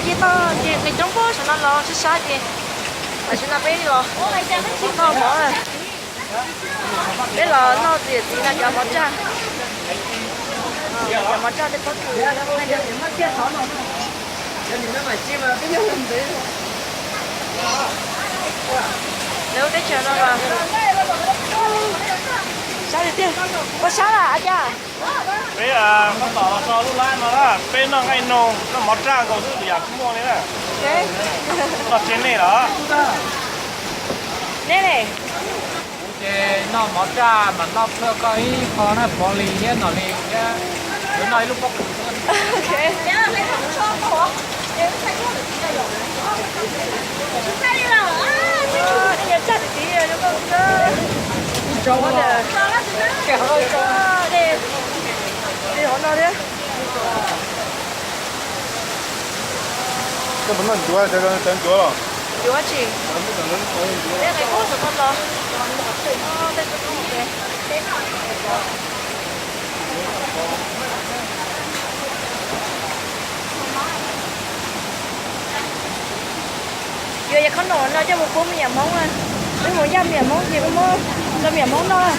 Ces tau ces nqis roob puag saum no los sab sab ces tam sim no peb los noj mov, peb los noj txiv yawm txiv no cov mov raj, cov mov raj tej pob kws. Lawv teb chaws no los sab tiag tiag, ua sab lawm cas. Peb tab tom los so lub lab no na, peb noj nqaij noog, noj mov raj nkaus xwb, yam tsis muaj li na. Noj tsis nej los? Neb ne? Kuv ces noj mov raj mas noj plhuaj koj ib qho na, pov lis thiab nom lis thiab, kuv noj ib lub pob kws xwb. Nej nyob txaj ti ti zoo nkauj kawg. Ib tsob, ib tsob, ib tsob, ib tsob hauv no thiab. Koj puas noj ncuav, cov ncuav los? Ncuav tsis, peb nqis puag saum no los. Yuav yam qhob noom no coj mus pub me nyuam Hmoob na. Wb mus yaj me nyuam Hmoob ces wb muab rau me nyuam Hmoob noj.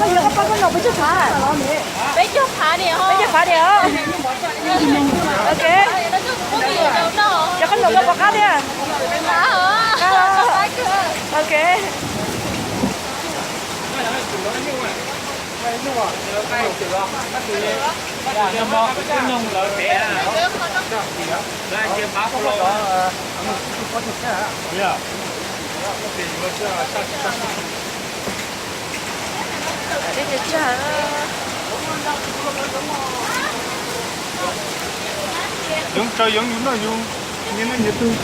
Koj yuav koj pab koj noom peb cuaj phav? Peb cuaj phav diam, peb cuaj phav diam. Ok. Cov qhob noom no puas qab thiab? Ok. Yoov tsaws yoov yus noj yus, nyias noj nyias tug.